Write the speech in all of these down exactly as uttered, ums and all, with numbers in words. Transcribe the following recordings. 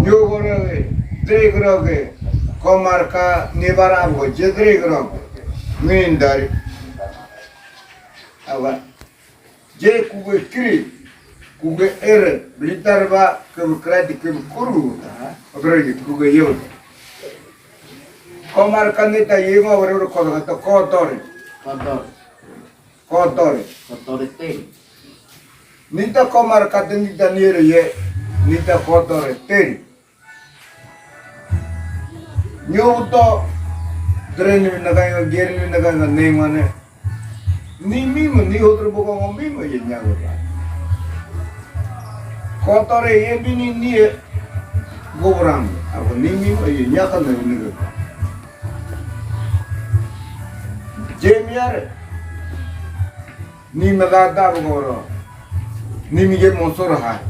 Nyogoröge, dregoröge, komarka nibarabo, je dregoröge. Mindari. Awa. Je kuge kiri, kuge ere, blitarba, kuge kradi, kuge kuru, ha? Obröge, kuge yoda. Komarka neta yema waro waro kodo kata kotore. Kotore. Kotore. Kotore teri. Nita komarka te nita nire ye, nita kotore teri. Nyoto, dreni nagaña, gerni nagaña, nemane. Ni mimo, ni otro bogo mimo, ye nyago. Kotore ye bini ni ye gobrang. Ako ni mimo, ye nyaka na ni. Jemiare. Ni meda dabogoro. Ni mige mosoro ha.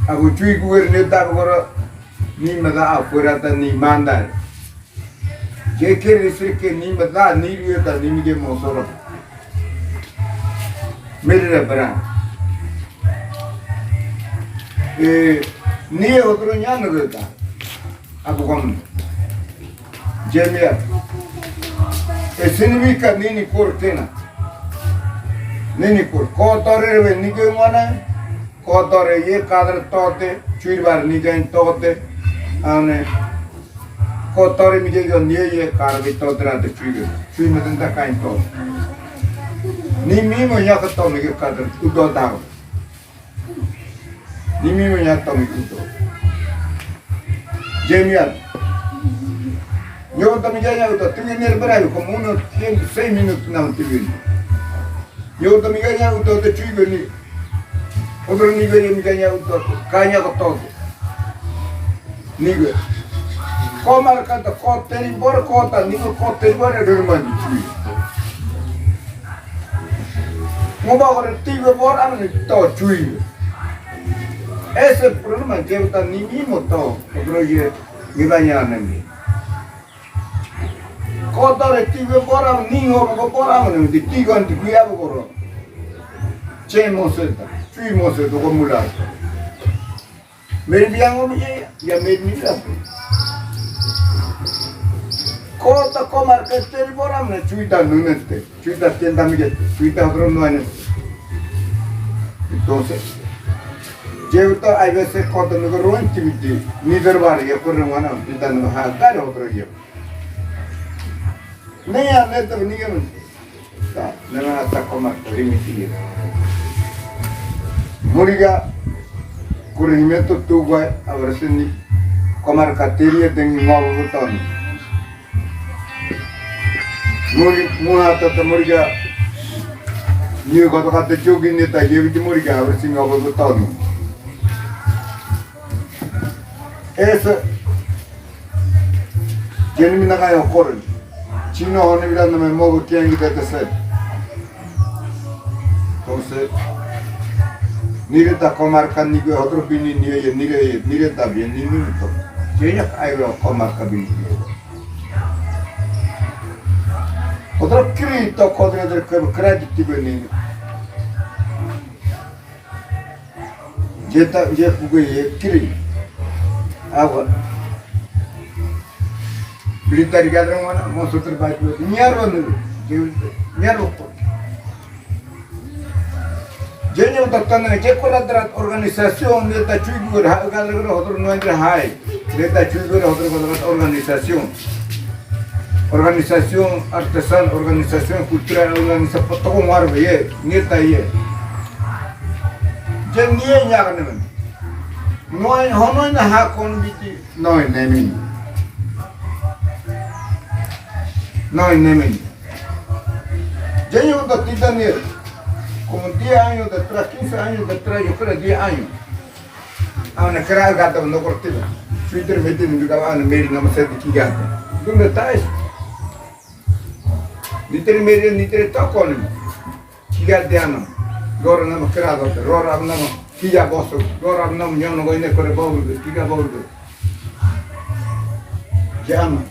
Abu chui kuer ne dabogoro. Ni meda afuera ta ni mandar. Je quiere decir que ni meda ni rieta ni mige mosoro. Mere bra. Eh, ni otro nyano reta. Abu kom. Jemia. E significa nini por kena. Nini por. Kotore we nige mwana. Kotore ye kadre tote. Chuirbar nige tote. Ane. Kotore mige yo nie ye karbi tote rate chuir. Chuir me tenta kain tote. Ni mimo ya kato mige kadre. Udo dao. Ni mimo ya tome kuto. Jemian. Yo tome ya ya uto, tuve ni el bravo, como unos cinco, seis minutos no tuve. Yo tome ya ya uto, te chuigo ni. Otro ni yo me ya ya uto, caña con todo. Nigo. Komarka ta koteri bor kota, nigo koteri bor e durma ni chui. Mo ba gore tigo bor amne to chui. Ese problema ke ta ni mimo to, otro ye, ni baña ni. Kotore tigo bor amne, ni ho bor amne, ti tigo anti kuya bor. Che mo se ta, chui mo se to ko mula. Meri biang om ye, ya meri ni la. Kota komarka teri bor amne, chuita nunete, chuita tenda migete, chuita otro nuane. Entonces, je uta, hay veces kota nugo roen timiti, ni derbar, ya corre wana, chuita nugo ha, dar otro yo. Ni ya, ni te, ni ya, Ta, nena ta komarka rimiti. Muriga, corregimento tuga, abrasini, komarka teri e den ngobo botoni. Muri, muha ta, ta muriga, ni goto kata jogi ni ta, yeviti muriga, abrasini ngobo botoni. Esa, Jeni mi nakaña okoren. Chino honi bila name mogo kiangi dete se. Entonces, nire ta komarka ni kue otro bini ni ye, nire ye, nire ta bien ni ni to. Jeni ai lo komarka bini ni ye. Otro kiri to kodre de ke kredi tibe ni. Jeta, je kuge ye kiri. Agua. Militari gadra wana, mosotro bai tu. Nyaro nu. Je, nyaro ko. Je nyo ta tana, je kora drat organización, neta chui gur, ha, gadra gur, otro no entra hai. Neta chui gur, otro gadra organización. Organización artesan, organización cultural, organización, pa toko mar ye, neta ye. Je nie nyar ne men. No, hono na ha kon biti, no, ne men. No, ne men. Je yo ta tita nie. Como diez años detrás, quince años detrás, yo creo diez años. Ana kra gata no cortiva. Twitter mete no gaba ana meri na masete ki gata. ¿Dónde está eso? Ni tere meri, ni tere toko ni. Kiga diana. Rora nama kra dote. Rora nama kiga boso. Rora nama nyono goine kore bogo. Kiga bogo. Jama.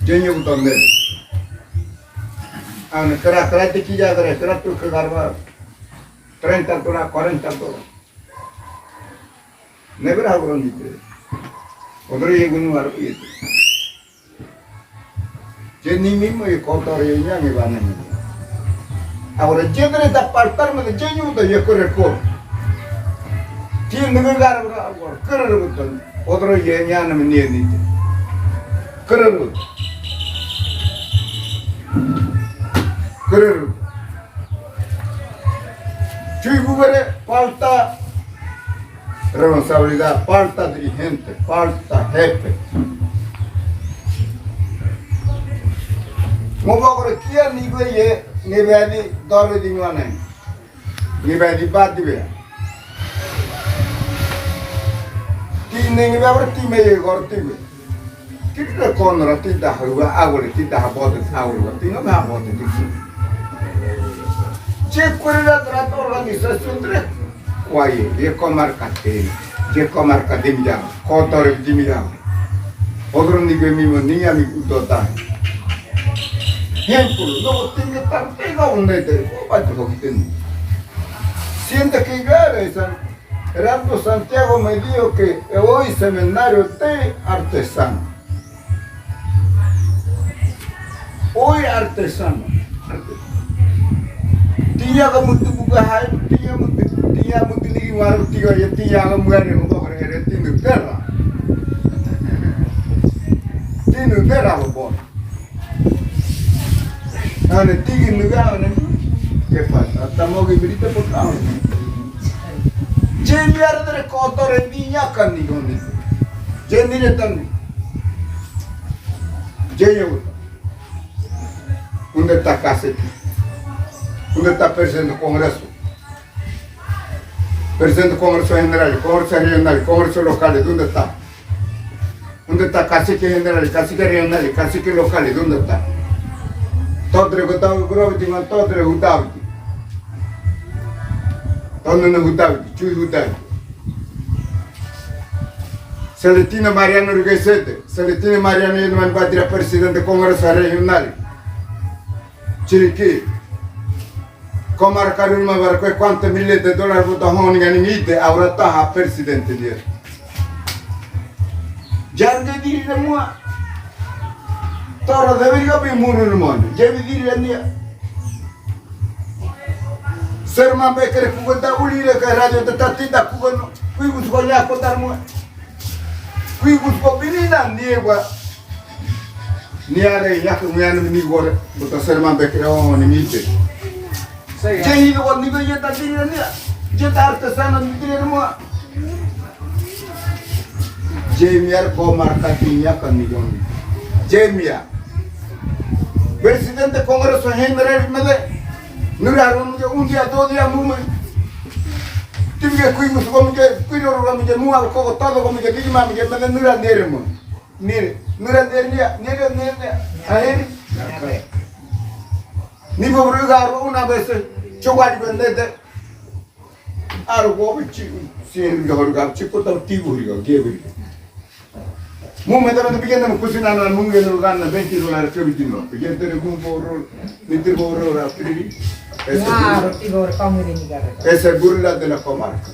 Jenyo utonde. Ana kra kra te kiga kra kra tu kra ba. Treinta tora, cuarenta tora. Never hago ni te. Odoro ye gunu aro ye. Je ni mimo ye kotor ye ña ni bane ni. Agora jedre ta paltar me de je ñudo ye kore ko. Ti ni me gar agora kore ro buton. Odoro ye ña ni me ni ni. Kore ro. Kore ro. Chuy bugare palta responsabilidad, palta dirigente, palta jefe. Mo bogre kia ni beye, ni bedi dore di ngwane. Ni bedi badi be. Ti ni ni bedi ti me ye gor ti be. Ti te konra ti da hawa agore ti da habote agore ti no habote ti. Je kore la trata organización tre. Kuaye, ye komarka te, ye komarka dimya, kotor dimya. Odoro ni ge mimo ni ami udo ta. Hempul, no tinge tar te ga unde te, ko ba te hokiten. Siente que gare san, Renato Santiago me dijo que hoy seminario de artesano. Hoy artesano. Tiña ka mutu buka hai, tiña mutu, tiña mutu ni waru tiga ya tiña ka muere mo ko re tinu terra. Tinu terra lo bon. Ane tigi nuga ane. ¿Qué pasa? Hasta mogi brita por causa. Jeni ara dere kotor e viña kan ni goni. Jeni re tan. Jeni uta. Unde ta kaseti? Unde ta presidente do Congresso? Presidente do Congresso General, Congresso Regional, Congresso Local, unde ta? Unde ta cacique general, cacique regional, cacique local, unde ta? Todre gotau grobi, ma todre hudau. Todre hudau, chui hudau. Celestino Mariano Rigesete, Celestino Mariano ye man badira presidente Congresso Regional. Chiriquí. Komarka ruma barkue kuantu miles de dólar bota honi gani ngite, agora ta ha presidente die. Jande diri de mua. Toro de veriga bi muru no moni. Jebi diri de nia. Serman Bekere kugo da uli re ka radio de tati da kugo no. Kui gus ko nya ko dar mua. Kui gus ko bini na nie gua. Ni are ya ko mi anu ni gore. Bota Serman Bekere o ni mite. Jei ni ko ni ko ye ta diri nia. Je ta artesano ni diri mo. Jei mi ar komarka tiña kan ni gon. Jei mi ar. Presidente Congresso General mede. Nura ro mi un dia, dos dia mume. Timge kui musu ko mi ke, kui ro ro mi ke, mua ko ko todo ko mi ke, bigi ma mi ke, mede nura nere mo. Nere, nura nere nia, nere, nere, nere. Ahere. Ni bo ro ga ro una vez, chogari bendete. Aro go bichi, si ro ga chiko ta tibu ro ga, ge ro. Mu me también pidiendo me cocina no mu que no gana veinte dólares que veintiuno. Pidiendo de mu por ni te por ahora. Claro, ti por cómo de mi carrera. Esa es burla de la comarca.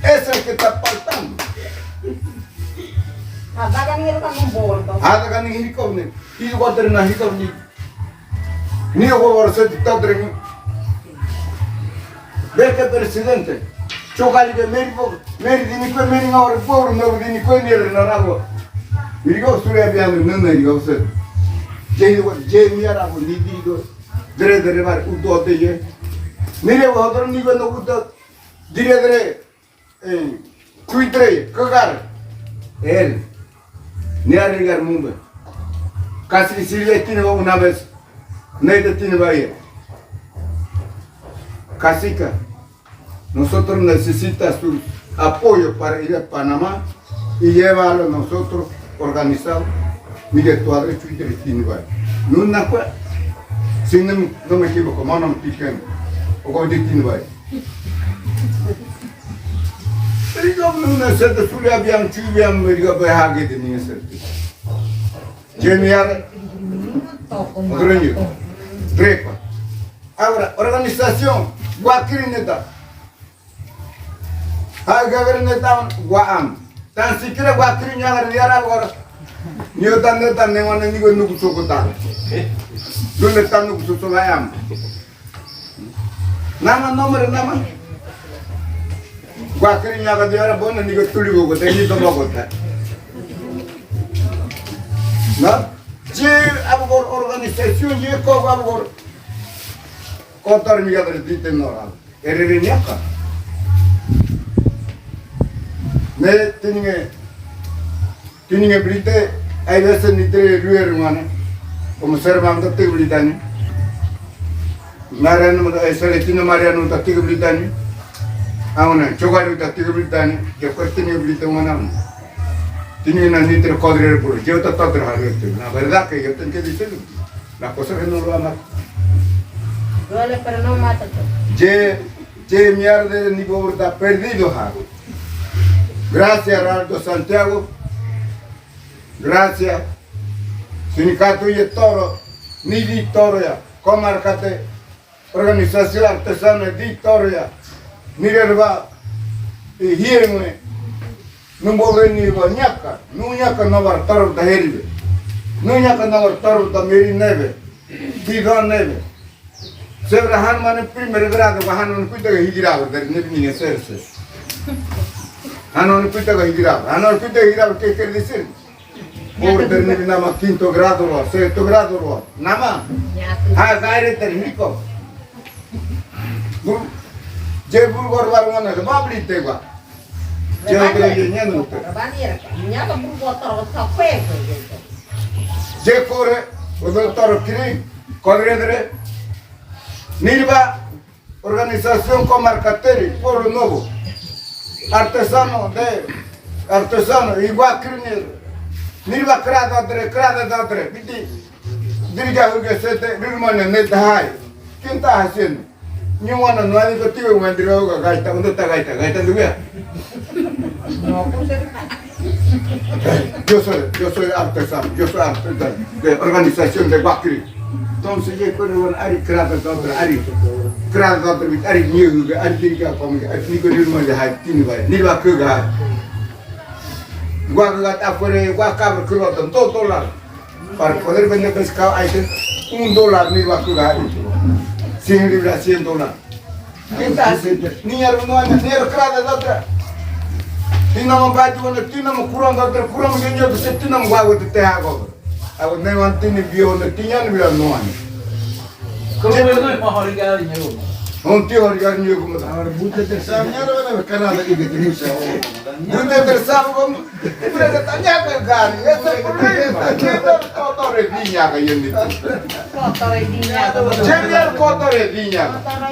Esa es que está faltando. Ada kan ni kan un bordo. Ada kan ni con ni. Y cuatro na ni con ni. Ni o por ser dictador ni. Ve que presidente. Chokali de meri po, meri dini kue, meri nga ore pobre, no dini kue ni re na rago. Miri go sure abian no na ri go se. Je ni go, je mi ara go ni di go. Dre dre bar udo te ye. Mire go otro ni go no udo. Dire dre. Eh, kui tre, kagar. El. Ni arrigar mumbe. Casi si le tiene una vez. Nete tiene bahía. Casica. Nosotros necesita su apoyo para ir a Panamá y llevarlo nosotros organizado. Mire, tu adre chui tiene bahía. No, no fue. Si no, no me equivoco, mano, me piquen. O como tiene bahía. Riga muna sete sule abian chu bian riga be hage de ni sete. Jeni ara. Otro ni. Trepa. Agora, organización, guakiri neta. Ha, governor tan wa am. Tan sikira wa kiri nyaga riara wa. Nio tan ne tan ne wane nigo nuku soko tan. Dune tan nuku soko wa am. Nama nomor nama. Wa kiri nyaga riara bone nigo tuli bogo te ni to bogo te. Na? Je abogor organisation je ko abogor. Kotor mi gadre dite nora. Erere nyaka. Me tininge, tininge blite, ai vese nitre ruer mane. Komo ser bang tatik blitani. Mariano, eh, Celestino Mariano tatik blitani. Auna, chogaru tatik blitani. Je ko tininge blite mane. Tininge na nitre kodre puro. Je ta tatra harete. Na verdad que yo tengo que decirlo. Na cosa que no lo ama. Duele, pero no mata. Je, je mierde ni pobre ta perdido ha. Gracias, Raldo Santiago. Gracias. Sindicato ye toro, ni di toro ya. Comarcate, organización artesana di toro ya. Minerva, y hienwe. Numbo veni va nyaka, nu nyaka navar taro da herive. Nu nyaka navar taro da meri neve. Di da neve. Sebra han mane primer grado, wa han mane kuita ga higira, wa der nevi ninge ser se. Han mane kuita ga higira, han mane kuita ga higira, ke ker decir? Por der nevi nama quinto grado lo, sexto grado lo. Nama. Ha, gaire termiko. Bur-, je burgor barmana, babli tegua. Je kore, o doutor kiri, kodredre, nirva, organización comarcateri, Pueblo Novo, artesano de, artesano, igual kiri nirva, krada dre, krada dre, biti, dirga huge sete, rirmane, ne dahai, quem tá haciendo? Ni wana no ani ko tiwe wan dira ga gaita, unde ta gaita, gaita duya. Yo soy, yo soy artesano, yo soy artesano de organización de Bakri. Entonces, ye kore wan ari krada dotra, ari krada dotra, ari nyu, ari dinka komi, ari niko ni mo de hai tini bai, ni ba kuga. Gua ga ta fore, gua kabra kulo tan, todo lado. Para poder vender pescado hay que un dólar ni va a curar. Cien libras, cien dólares. ¿Qué tal? Ni era no hay, ni era clara de otra. Tinamo bati wana, tinamo kurang otra, kurang genyo de tinamo guago de te hago. Ago ne wan tini bio de tiñan bila no hay. Como bueno es más origado y nuevo. Un tío origado y nuevo como. Ahora buta de sanya, cara de que te gusta. Dunde tersabu kom, dunde tanya ke gari, ese problema. Kotor e dinya ka yeni. Kotor e dinya ka. Jemiar kotor e dinya. Kotor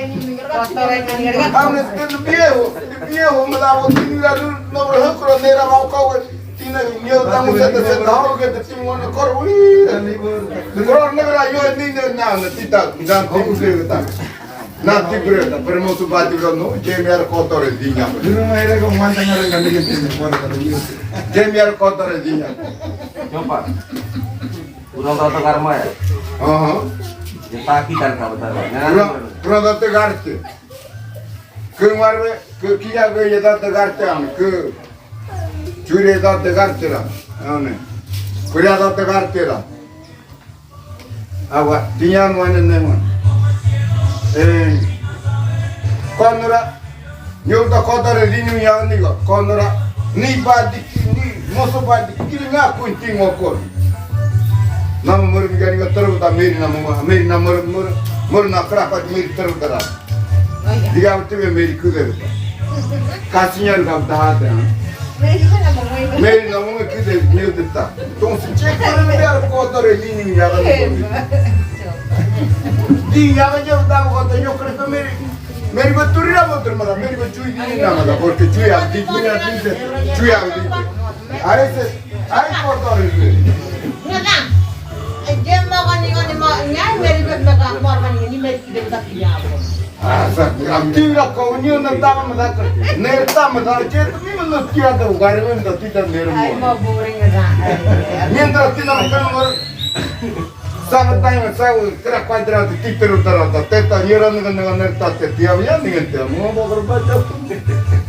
e dinya ka. Amne ten viejo, viejo me la botina luz, no por ejemplo, nera mau kau, tina nyo tamu se te senta ho ke te timu na kor, ui. Kor negra yo ni ne na, na tita, na timu se ta. Na ti bre, pero mo su bati bro no, jemiar kotor e dinya. Dulu mah era kau mantan orang kami ke sini, buat kami ke sini. Jemiar kotor e dinya. Coba. Kurang tahu tegar mah ya. Aha. Ya taki kan kau tahu. Kurang, kurang tahu tegar te. Ke marbe, ke kia ke ya tahu tegar te am, ke curi tahu tegar te la. Ane. Kuria tahu tegar te la. Awa, tiñan wane ne wane. Eh, konora, nyo ta kotore dinu ya niga, konora, ni ba diki, ni moso ba diki, ni nga kunti ngokor. Nama mor mi gani ga toro ta meri nama mor, meri nama mor, mor, mor na krapa meri toro ta ra. Diga, te ve meri kude. Kasiñan ga dahate, ha? Meri na mama kude, meri deta. Entonces, che, kore meri ar kotore dinu ya ga. Di ya ga ya da kotore, yo kore meri. Meri ba turi ra motor mala, meri ba chui dinu na mala, porque chui a di, chui a di, chui a di. A ese, ay kotore. Nada. Yo me gani gani ma, ya meri ba me ga, ma gani ni meri de ta ya. Asa, a ti ra ko ni na ta ma da ka. Ne ta ma da, che, tu mi no ti a da, gari wen da ti da ne mo. Ay, mo boring da. Mientras ti na ka mo. Sa na ta ma, sa, kra kwadra ti tero tara ta, te ta, ni ra ni ni ta te, ti a ya ni te, mo bo ko ba ta.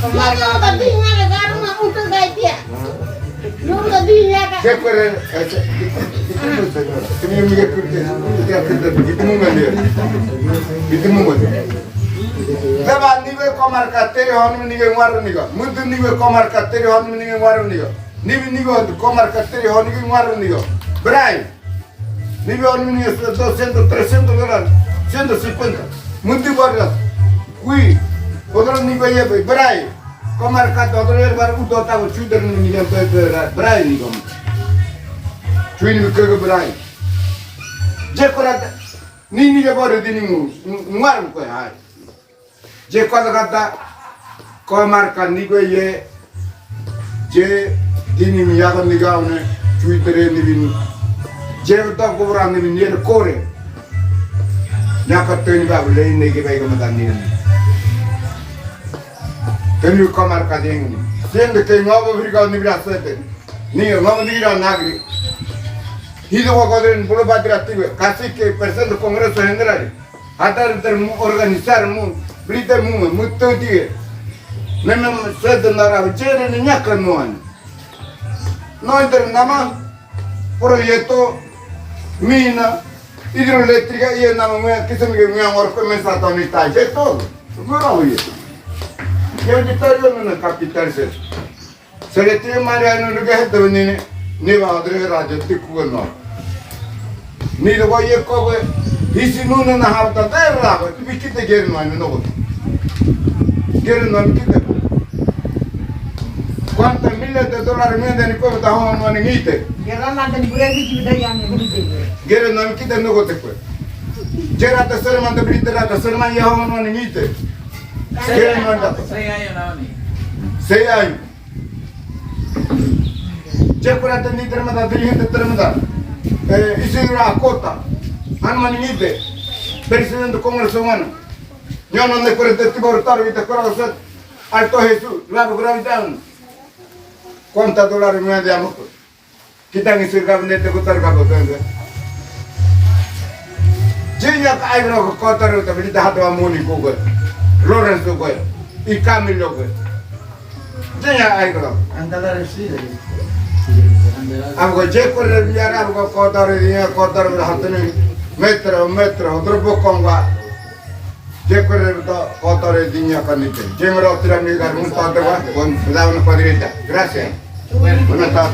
Comarca. Yo no te digo nada, claro, no, no te da idea. Yo no te digo nada. ¿Qué fue? Ese, ¿qué, qué, qué fue, señora? Que me, me, que, que, que, que, que, que, que, que, que, Seba niwe comarca tere ho niwe niwe ngwarunigo. Mudu niwe comarca tere ho niwe niwe ngwarunigo. Niwe niwe comarca tere ho niwe ngwarunigo. Brai. Niwe ho niwe niwe doscientos, trescientos dólares. Ciento cincuenta. Mudu barra. Kui. Odro niwe ye brai. Comarca odro ye bar udo ta chuder niwe niwe brai niwe. Chui niwe kege brai. Je korata. Ni niwe bore dini mu, ngwar mu kwe hai. Je koda kata, comarca niwe ye, je dini mu yaga niga one, chui tere niwe ni. Je da gobra niwe ni ye kore. Nyaka teni ba le ni ge ba ga mada ni. Teni comarca deni. Siendo que ngobo virga niwe ra sete. Ni ngobo niwe ra nagri. Hido ko kodren bulo badra tiwe. Kasi ke presente Congreso General. Hatar ter mu organizar mu, brite mu, mu todi. Meme sed nara jere ni nyaka no an. No enter nama proyecto mina hidroeléctrica y nama mu kisem ke mu or começar a mi ta jeto. Gora huye. Yo de tario na capital se. Sere te mare anu luge he tevene ni, ni va odre radio te kuwe no. Ni do ye ko we, hisi nunu na hauta te ra, te bi kite gere no anu no. Gere no anu kite. Cuántos miles de dólares me dan ni ko ta ho no ni ngite. Gere na te ni gure bi ki da ya ni ngite. Gere no anu kite no ko te ko. Jera ta serman te brite ra ta serman ya ho no ni ngite. Gere no anu. Seis años no ni. Seis años. Je kura te ni termada, dirigente termada. Eh, Isidro Acota. Anu mani ngite. Presidente Congreso Humano. Yo no ne kura te tibor tar vita kura set. Alto Jesús, la kura vita. Cuántos dólares me dan? Kita ngi sir gabinete ko tar gabo tanga. Jinya ka ai bro ko tar ta bili ta hato amoni ko ko. Lorenzo ko. I Camilo ko. Jinya ai bro. Andala resi. Abo ko je ko re biara abo ko tar ya ko tar hato ni. Metro, metro, otro poco ngwa. Je ko re to ko tar dinya kanite. Je mero tira mi gar mun ta de wa. Kon daun padrita. Gracias. Buenas tardes.